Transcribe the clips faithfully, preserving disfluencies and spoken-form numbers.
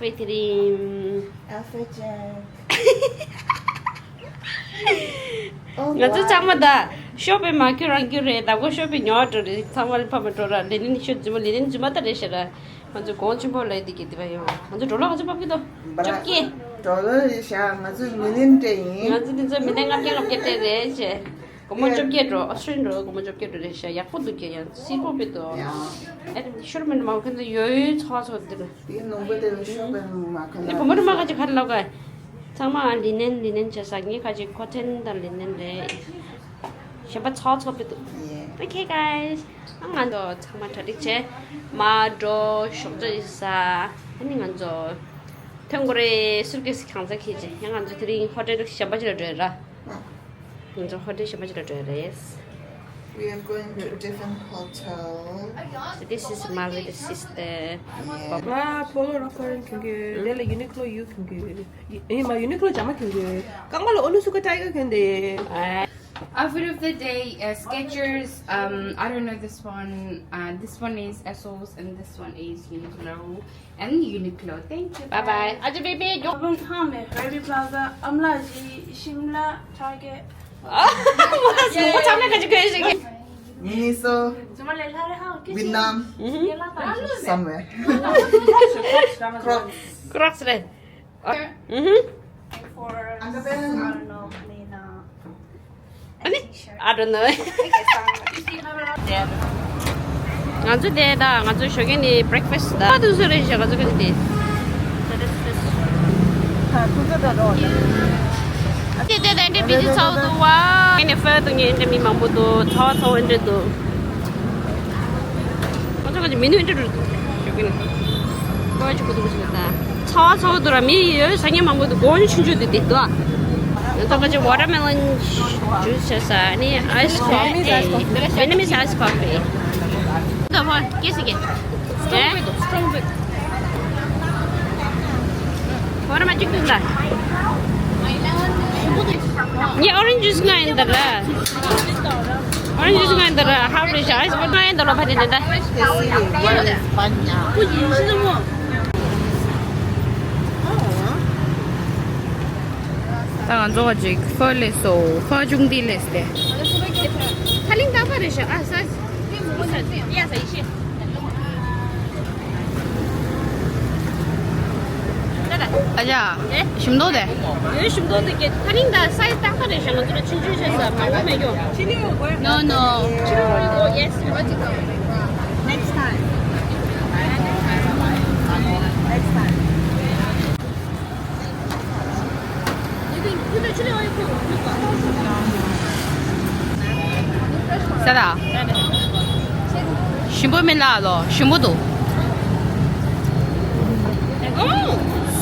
པའི་དེ་རིང་། ཨ་ཧྥེ་ཅན། ཨོ་ང་ཚོ་ཚང་མ་ད་ཤོ་པའི་མ་ཁྱོད་རང་རྒྱུ་རེད། ད་གོ་ཤོ་པའི་ཉོ་འགྲོ་རེད། ཚང་མ་ལ་ཕ་མ་འགྲོ་ར། ལི་ནན་ཤོ་རྫུན་མ་ལི་ནན་རྫུན་མ་ད་རེད་ཤ་ར། ང་ཚོ་གོང་ཆེན་པོ་ལ་འདི་གི་དེ་བ་ཡོང་། ང་ཚོ་ཌོ་ལར་ག་ཚོད་ཕབ་ཀྱི་འདུག་བཅོ་བརྒྱད། ཌོ་ལར་རེད་ཤ། ང་ཚོ་མི་ལི་ཡན་སྤྲད་ཡིན། ང་ཚོ་འདི་ཚོ་མི་ལི་ཡན་ལྔ་བརྒྱ་ལྔ་བརྒྱ་སྤྲད་རེད་ཤ། སྒོར་མོ་བཅོ་བརྒྱད་འགྲོ། ཨོ་སི་ཊྲེ་ལི་ཡན་འགྲོ། སྒོར་མོ་བཅོ་བརྒྱད་འགྲོ་རེད་ཤག་ཡག་པོ་འདུག་ཀྱ་ཡང་སི་པོ་པི་ཏོ། ཡང་། ཨེ་ཤོར་མིན་མང་ཁན་ཚོ་ཡོད་ཡོད་ཚོགས་ཚོགས་འདིར། དེའི་ནང་པ་དེ་ལ་ཤོར་མིན་མང་ཁན་ནས་བུ་མོ་རུ་མ་ཁ་ཅིག་ཁར་ལོག་ག་ཚང་མ་ལི་ནན་ལི་ནན་བྱས་ས་ངས་ཁ་ཅིག་ཁོ་ཐན་དང་ལི་ནན་རེད། གཞན་པ་ཚོགས་ཚོགས་པི་ཏོ། ཡེ། Okay, guys. ང་ཚོ་ཚང་མ་གྲ་སྒྲིག་བྱས་མར་འགྲོ། ཞོགས་ཇ་ཡི་ས། ཨ་ནི་ང་ཚོ་ཐོན་དགོས་རེད། སུར་ཀེ་སི་གང་ཚ་ཁྱེར་བྱས། ཡང་ང་ཚོ་དེ་རིང་ཧོ་ཊེལ་གཞན་པ་ཅིག་ལ་འགྲོ་ཡ་ར། ང་ཚོ་ཧོ་ཊེལ་གཞན་པ་ཅིག་ལ་འགྲོ་ཡ་རེད། We are going to a different hotel. So this is my little sister. Yeah. ང་པོ་ལོ་རོ་ཁོ་རང་གྱོན་གྱི། དེ་ལ་ཡུ་ནི་ཀློ་ཡུ་གྱོན་གྱི། ཨེ་མ་ཡུ་ནི་ཀློ་ཇ་མ་གྱོན་གྱི། རྐང་པ་ལ་ཨོ་ནུ་སུ་ཀ་ཊའི་ག་གྱོན་དེ། Outfit of the day is Skechers. Um, I don't know this one. Uh, this one is ASOS and this one is Uniqlo. And Uniqlo. Thank you. Bye bye. Aja baby, yo. Abang ham hai, Harry Plaza, Amla Ji, Shimla, Target. Miniso, Vietnam, somewhere. Crocs. Crocs, right? Mm-hmm. For, I don't know, Lena. ཨ་ནི། I don't know. ང་ཚོ་དེ་ད་ང་ཚོ་ཞོགས་ཀས་ནི་བྷི་རེག་ཕ་སི་ད་དུ་སུ་རེད་ཤག་ང་ཚོ་ག་ཚོད་དེ། དེ་དེ་དེ་འདྲ་བི་ཇི་ཚོགས་འདུག་བ། ངས་ནི་ཧྥེ་འདུག་ངས་འདྲ་མི་མང་པོ་འདུག་ཚོགས་ཚོགས་འདྲ་འདུག་ང་ཚོ་ག་ཚོད་མི་ནུས་འདྲ་འདུག་ཞོགས་ཀས་ནི། ཀོ་ཅི་ཀུ་ཏུ་ཀུ་ཅི་ལ་ད། ཚ་བ་ཚ་བ་འདུག་ར། མི་ཡོད་ས་ངན་མང་པོ་འདུག་སྒོ་ཆུང་ཆུང་འདུག་དེ་འདུག་ང་ཚོ་ཁ་ཅིག་ཝ་ཊར་མེ་ལོན་ཇུས་བྱས་ས་ནི་ཨའི་སི་ཁོ་ཕི། Vietnamese ice coffee. ད་ཧོ་ཀེ་སི་ཀེ། Strong bit, strong bit. ཝ་ཊར་མ་གཅིག་འདུག་ལ། ངས་ཨོ་རེན་ཇི་ཇུས་ང་ཡིན་ད་ར། ཨོ་རེན་ཇི་ཇུས་ང་ཡིན་ད་ར། ཧ་རི་ཤ་ཨའི་སི་པོ་ང་ཡིན་ད་ར་ཕ་དེ་དེ་ད། ད་ང་ཚོ་ག་ཅིག་ཧྥེ་ལས་སོ། ཧྥེ་ཅུང་དེ་ལས་ཏེ། ཐ་ལིང་ད་པ་རེད་ཤག་ཨ་ས། ཡ་ས་ཡི་ཤི། ཨ་ཅག་ཞིམ་མདོག་དེ། ཡོད་ཞིམ་མདོག་དེ་ཀྱེ། ཐ་ལིང་ད་ས་ཡི་ད་པ་རེད་ཤག་ང་ཚོ་ལ་ཆུང་ཆུང་ཤ་ས་མང་པོ་མེད་ཀྱོ། No, no. Yes. Next time. Next time. ས་ད། ཞིམ་པོ་མིན་ལ་ལོ། ཞིམ་པོ་འདུག་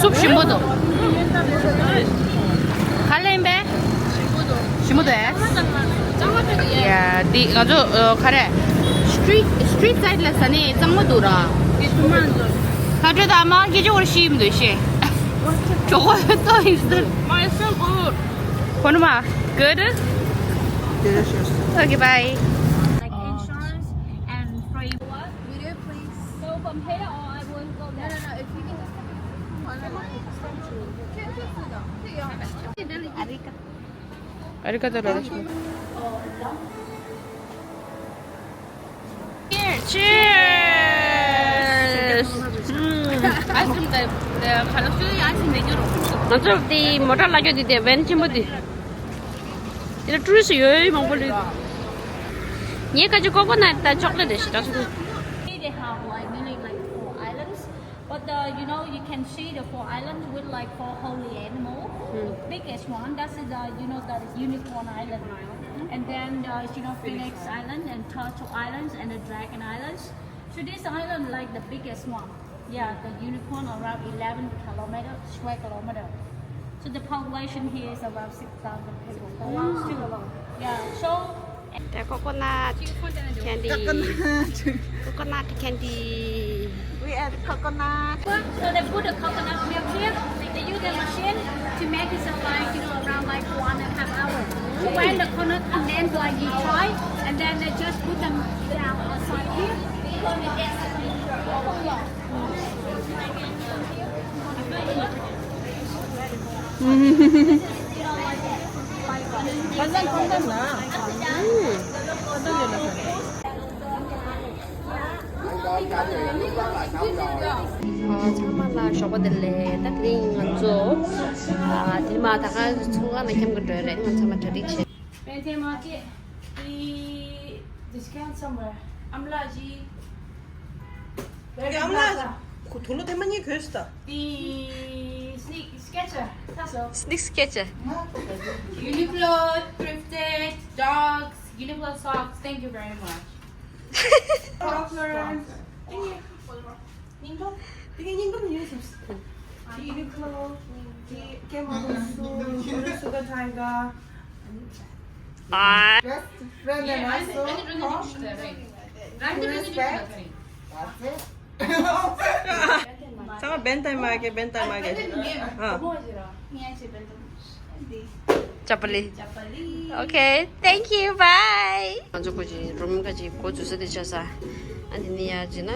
སུབ་ཞིམ་པོ་འདུག་ག་ལེན་པས། ཞིམ་པོ་འདུག་ཨེ། ཡ་འདི་ང་ཚོ་ག་རེ། སི་ཊི་རིཊ་སི་ཊི་རིཊ་སའིཌ་ལ་ཟ་ནི་གཙང་མ་འདུག་ར། ཁ་དྲོད་དང་མ་སྐད་ཅོར་བར་ཤི་མི་འདུག་ཤེས། གྲོགས་པོ་ཏོ་ཡིན་ཟེར། My so good. ཁོ་ནུ་མ། Good. Delicious. Okay, bye. Like insurance and free. Video, please. Go from here or I will go there. No, no, no. If you can just take a picture. Can, can, can, can. Arigato. Cheers. Cheers. ཨའི་སི་ཀྲིམ་དེ་ག་ལ་ཤོད་ཡ་ཨའི་སི་ཀྲིམ་དེ་ཉོ་རོགས། ང་ཚོ་དེ་མོ་ཊ་ལ་ཡོད་དེ་དེ་ཝེན་ཆེན་པོ་དེ། དེ་ལ་ཊུ་རི་སི་ཡོད་མང་པོ་ལུས། ངས་ཁ་ཅིག་ཀོ་ཀོ་ནཊ་དང་ཅོག་ལེ་ཊི་རེད་ཤག་ད་སུ། They have like nearly like four islands. But uh, you know, you can see the four islands with like four holy animals. The biggest one, that's the, you know, the Unicorn Island. And then uh, you know, Phoenix Island and Turtle Islands and the Dragon Islands. So this island like the biggest one. Yeah, the Unicorn around eleven kilometer, square kilometer. So the population here is around six thousand people. Still a lot. Yeah, so དེ་ཀོ་ཀོ་ནཊ་ཁེན་ཌི། Coconut. Coconut candy. We add coconut. So they put the coconut milk here. They use the machine to make it so like, you know, around like one and a half hour. So when the coconut condensed like you try, and then they just put them down outside here. Because it gets a bit cold. Like, you know, here, you put it ཁ་སང་ཁོང་ཚང་ན། ཨ། ཚང་མ་ལ་ཞོགས་པ་བདེ་ལེགས། ད་དེ་རིང་ང་ཚོ། ཨ། དེ་མ་ད་ག་ཚོང་ཁང་ལ་འཁྱམ་གི་འགྲོ་རེད། ང་ཚང་མ་གྲ་སྒྲིག་བྱེད། Bente Market, the discount somewhere. Amla ji. Where the Amla? Kutulu temani kösta. The sneak Skechers. That's all. Sneak Skechers. Uniqlo, thrifted, dogs, Uniqlo socks. Thank you very much. Problem. Uniqlo. Uniqlo. Uniqlo. Best friend and also respect. That's it. ཚང་མ་བན་ཏའི་མ་གི། བན་ཏའི་མ་གི། ཧ། ཅ་པ་ལི། Okay, thank you, bye. ང་ཚོ་ཁོ་ཅིག་རུམ་ཁ་ཅིག་འགོ་འཛུགས་ས་དེ་ཆགས་ས། ཨ་འདི་ནི་ཡ་ཅིག་ན།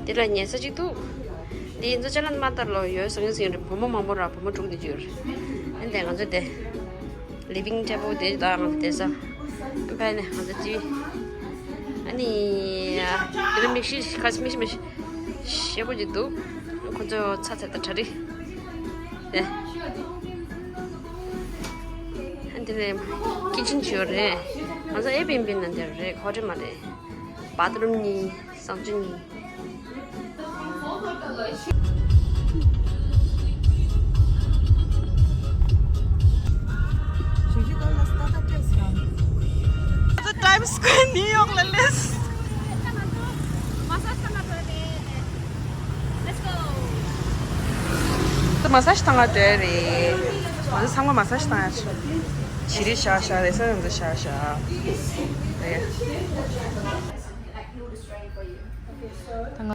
འདི་ལ་ཉལ་ས་ཅིག་འདུག་འདི་ང་ཚོ་ཅ་ལན་མ་ལྟར་ལོ་ཡོད་སང་ཉིན་སང་ཉིན་བུ་མོ་མང་པོ་ར་བུ་མོ་དྲུག་འདི་འཇུར། ཨ་འདི་ང་ཚོ་དེ། Living table དེ་དང་དེ་ས། ཕན་ནས་ང་ཚོ་ཅི། ཨ་ནི། དེ་ནས་མིག་ཤེལ་ཁ་མིག་ཤེལ་མིག་ཤེལ་ཞེ་པོ་ཅིག་འདུག་ཁོ་ཚོ་ཚ་ཚ་དང་གྲ་རི། དེ། ཨ་འདི་ནས་ཀི་ཆན་ཅིག་ཡོད་རེད། ང་ཚོ་ཨེར་བི་ཨེན་བི་ནང་འདིར་རེད། ཧོ་ཊེལ་མ་རེད། བཱ་ཐི་རུམ་གཉིས། གསང་སྤྱོད་གཉིས། ད་ཊའིམ་སི་ཀུ་ཝེར་ནིའུ་ཡོག་ལ་སླེབས། ད་མ་སཱ་ཇི་བཏང་ག་འགྲོ་ཡ་རེད། ང་ཚོ་ཚང་མ་མ་སཱ་ཇི་བཏང་ཡ་ཆེ། བྱི་རིལ་བཞག་བཞག་རེད། ས་ཡོང་ཚོ་བཞག་བཞག་རེད། ད་ང་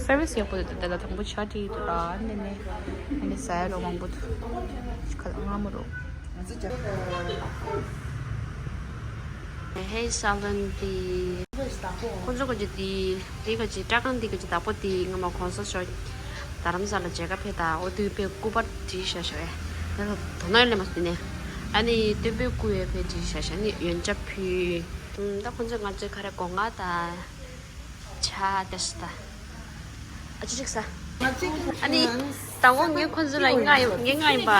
སར་བིས་ཡག་པོ་འདུག་དེ་ལ་དང་པོ་ཆ་དྲིས་འདུག་ར། ཨ་ནི་ནི་ཨ་ནི་ཟ་ཡ་ལོ་མང་པོ་འདུག་ཁ་ལག་མངར་མོ་རོ། ཧེ་ས་ལོན་དེ། ཁོ་ཚོ་ག་ཅི་དེ། དེ་ག་ཅི་སྐྲ་ཁང་དེ་ག་ཅི་བདག་པོ་དེ་ང་མ་གོང་ས་མཆོག་རྡ་རམ་ས་ལ་མཇལ་ཁ་ཕེབས་དང་། འོ་དུས་པའི་སྐུ་པར་བྲིས་བཞག་བཞག་ཡ། ད་དོ་ནོར་ལས་མ་སུ་དེ་ནས། ཨ་ནི་སྟོན་པའི་སྐུ་ཡོད་པའི་བྲིས་བཞག་བཞག་ནི་ཡོན་ཆབ་ཕུལ། ད་ཁོ་ཚོས་ང་ཚོའི་ཁ་ར་སྒོ་ང་དང་། ཇ་དེ་སུ་ད། ཨ་ཅི་ཅིག་ས། ཨ་ནི། ད་འོ་ངས་ཁོ་ཚོ་ལ་ང་ཡོང་ངས་ང་ཡིན་པ།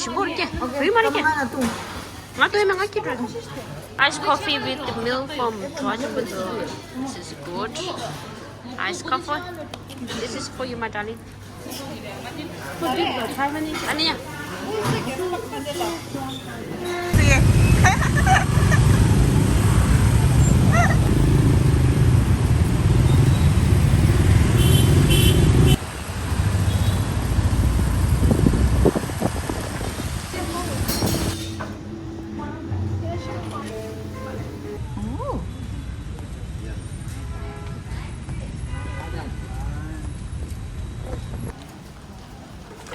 ཞིམ་པོ་རེད་ཀྱེ། བུ་མ་རེད་ཀྱེ། ང་ལྟོས་མེད་ང་སྐྱིད་པ། Ice coffee with milk from Chua Chu Bun Chu. This is good. Ice coffee. This is for you, my darling. ཨ་ནི་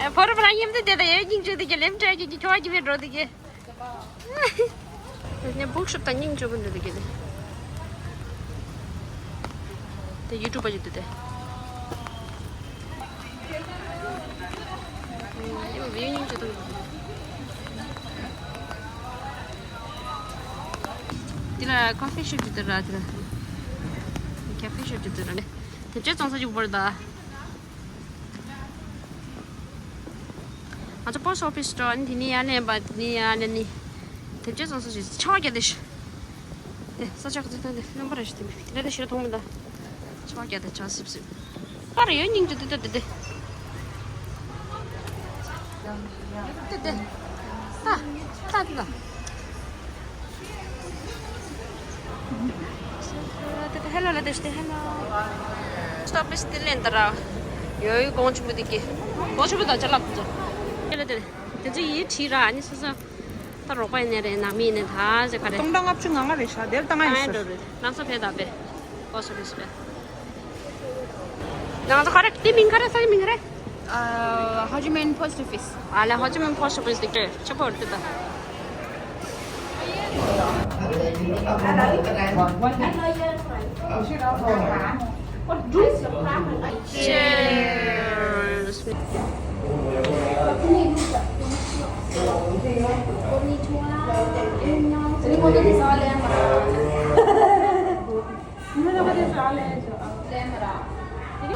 ཡ། ཕོར་པ་རང་མཉམ་དུ་བསྡད་དང་། ཡོད་སྙིང་རྗེ་དེ་གི་ལེམ་ཊི་གི་ཁྱོ་ག་གི་བེད་འགྲོ་དེ་གི། ངས་བུག་ཤོབ་དང་སྙིང་རྗེ་པོ་འདུག་དེ་གི་དེ། དེ་ཡུ་ཊུབ་པ་ཞིག་འདུག་དེ། ཡོད་སྙིང་རྗེ་དང་། དེ་ལ་ཀོ་ཕི་ཤོབ་ཅིག་འདུག་ར། དེ་ལ་ཀ་ཕི་ཤོབ་ཅིག་འདུག་ར། དེ་ཚོ་བཙོང་ས་ཅིག་བོར་ད། ང་ཚོ་པོ་སི་ཊི་ཨོ་ཕི་སི་འགྲོ། ཨ་ནི་དེ་ནས་ཡར་ལེན་པ། དེ་ནས་ཡར་ལེན་ནི། དེ་ཚོ་བཙོང་ས་ཅིག་ཆར་པ་བརྒྱབ་དེ་ཤི། དེ་ས་ཆ་ག་ཚོད་ཐོན་དེ་རྣམ་པ་ར་ཤི་དེ་མི་དེ་ལ་དེ་ཤི་ར་མཐོང་མི་འདུག་ཆར་པ་བརྒྱབ་དེ་ཆར་སིབ་སིབ། ཨ་རེ་ཡོད་སྙིང་རྗེ་དེ་དེ་དེ་དེ། དེ་དེ། ད་ད་དེ་ད། དེ་དེ་ཧེ་ལོ་ལ་དེ་ཤི་དེ་ཧེ་ལོ། སྟོབ་པས་དེ་ལེན་ད་ར། ཡོད་ཡོད་གོང་ཆེན་པོ་དེ་ཀི། གོང་ཆེན་པོ་དང་ཅ་ལག་དེ་ཚོ། དེ་ལ་དེ་དེ་ཚོ་ཡིད་ཁྲིད་ར། ཨ་ནི་སོ་སོ། ད་རོགས་པ་ཡིན་ནའི་རེད། ནང་མི་ཡིན་ནའི་ད་ཟེར་ག་རེ། སྟོང་ཕྲག་ལྔ་བཅུ་ང་ལྔ་རེད་ཤག་དེར་ད་ང་ཡིན་ཟེར། ལགས་སོ་བས་ད་བས། ཨོ་སོ་རི་སོ་རི། ང་ཚོ་ག་རེ། དེ་མིང་ག་རེ། ས་ཆའི་མིང་ག་རེ། ཨ། ཧོ་ཅི་མིན་པོ་སི་ཊི་ཨོ་ཕི་སི། ཨ་ལེ། ཧོ་ཅི་མིན་པོ་སི་ཊི་ཨོ་ཕི་སི་དེ་ཆེ་པོ་རེད་ད། Cheers.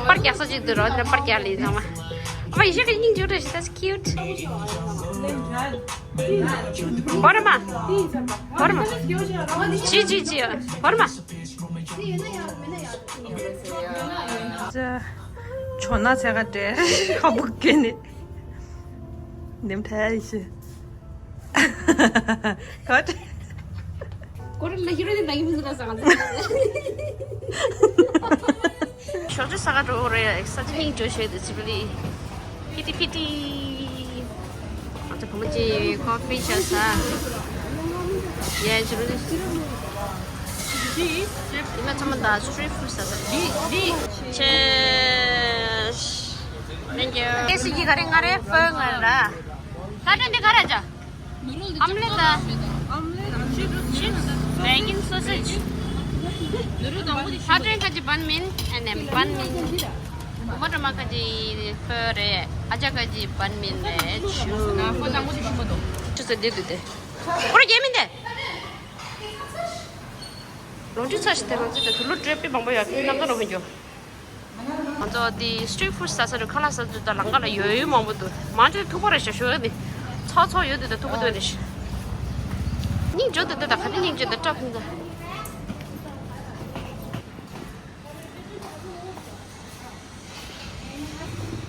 པར་རྒྱག་ས་ཅིག་འདུག་རོ། འདི་པར་རྒྱག་ལས་ཚང་མ། ཨ་ཕ་ཡེ་ཤེས་ཀྱི་སྙིང་རྗེ་རེད། That's cute. བར་མ། བར་མ། ཅི་ཅི་ཅི། བར་མ། ཇོ་ན་ཚེ་ག་འདྲེ་ཁ་བུག་གི་ནི། ནེམ་ཐལ་ཡེ་ཤེས། ཁོ་ཏེ། ཀོ་རེ་ལ་ཧི་རོ་དེ་ནང་གི་མི་འདུག་ས་ང་ཚོ། ཞོགས་ཇ་ཟ་ག་འགྲོ་རེད། ས་ཆ་ཧིང་འགྲོ་ཤེས་དེ་ཅི་པི་ལི། ཕི་ཏི་ཕི་ཏི། ང་ཚོ་བུ་མོ་ཅི་ཀོ་ཕི་ཤ་ས། ཡ་ཅི་རུ་དེ། ཡིན་ན་ཚང་མ་ད་སི་ཊི་རིཊ་ཕུཌ་ཟ་ས། ཆེ། Thank you. ཀེ་སི་གི་ག་རེ་ང་རེ་ཕོ་ང་ར། ད་དྲན་དེ་ག་ར་ཅག་ཨམ་ལེ་ད། ཨམ་ལེ་ཆིབ་ཆིབ། བེ་གིན་སོ་སེ་ཇི། ཧ་ཀྲན་ཁ་ཅི་བན་མིན། ཨ་ནེ་བན་མིན། བུ་མོ་ཀྲ་མ་ཁ་ཅི་ཕོ་རེད། ཨ་ཅག་ཁ་ཅི་བན་མིན་རེད། ཆུ། ཆུ་ཚོད་འདི་འདུག་སྟེ། ཁོ་ར་རྒྱལ་མིན་ཏེ། ལོ་དྲི་ཚ་ཞིག་དེ་ང་ཚོ་དེ་དུ་ལོ་དྲོད་པི་མང་པོ་ཡོད་ཀྱི་རྣམ་ཐར་རོ་ཧན་གྱོ། ང་ཚོ་དེ་སི་ཊི་རིཊ་ཕུཌ་ཟ་ས་རུ་ཁ་ལག་ཟ་དུས་ད་ལམ་ཁ་ལ་ཡོད་ཡོད་མང་པོ་འདུག་མང་ཆེ་ཐུག་པ་རེད་ཤག་ཞོ་ཡོད་ནི། ཚོགས་ཚོགས་ཡོད་དུས་ད་ཐུག་པ་འདུག་ནི་ཤག་སྙིང་རྗེ་དུ་འདི་ད་ག་ནི་སྙིང་རྗེ་འདི་སྐྲག་ཁུང་ད།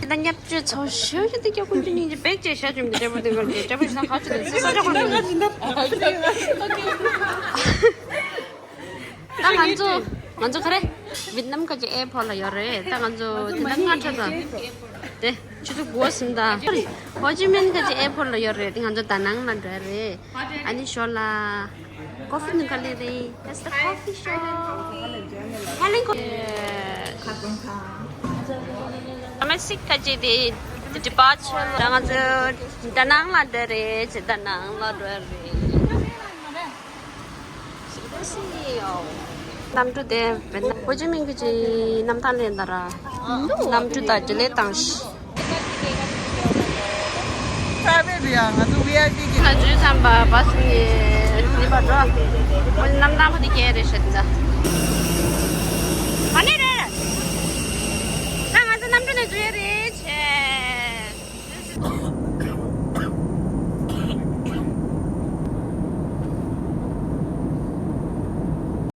ད་ཉབ་ཅོ་ཚོ་ཞོ་ཞོ་དུ་སྐྱོ་ཁུང་ཅི་སྙིང་རྗེ་བེག་ཅེ་ཤ་ཅུམ་གི་ཅེ་པོ་དུ་ག་ཅེ་ཅེ་པོ་ཤ་ཁ་ཅི་དུ་སི་ས་ཅོ་ཁུང་། ད་ང་ཚོ་ང་ཚོ་ག་རེ། ཝི་ཏི་ནམ་ཁ་ཅིག་ཨེར་པོརཊ་ལ་ཡོད་རེད། ད་ང་ཚོ་དེ་ན་སྔ་དྲོ་དང་དེ་ཆུ་ཚོད་དགུ་པ་ཟིན་ད། ཧོ་ཅི་མིན་ཁ་ཅིག་ཨེར་པོརཊ་ལ་ཡོད་རེད། དེ་ང་ཚོ་ད་ནང་ལ་འགྲོ་རེད། ཨ་ནི་ཞོར་ལ་ཀོ་ཕི་ནི་ཁ་ལེ་རེད། That's the coffee shop. ཧ་ལེན་ཀོ། ཌོ་མེ་སི་ཊིག་ཁ་ཅིག་དེ་ཌི་པར་ཆར་ད་ང་ཚོ་ད་ནང་ལ་འགྲོ་རེད། ད་ནང་ལ་འགྲོ་རེད། གནམ་གྲུ་དེ་བེད་ན་ཧོ་ཅི་མིན་གྱི་གནམ་ཐང་ལས་ད་ར། གནམ་གྲུ་དང་འབྲེལ་ལས་དང་ཤི། ཁ་བེ་རི་ཡ་ང་ཚོ་ཝི་ཨའི་པི་གི་ལ་འཛུལ་ཚང་པ་བ་སི་ནི་ནི་པ་འགྲོ། ཧོ་གནམ་ཐང་པོ་དེ་གས་རེད་ཤད་ད།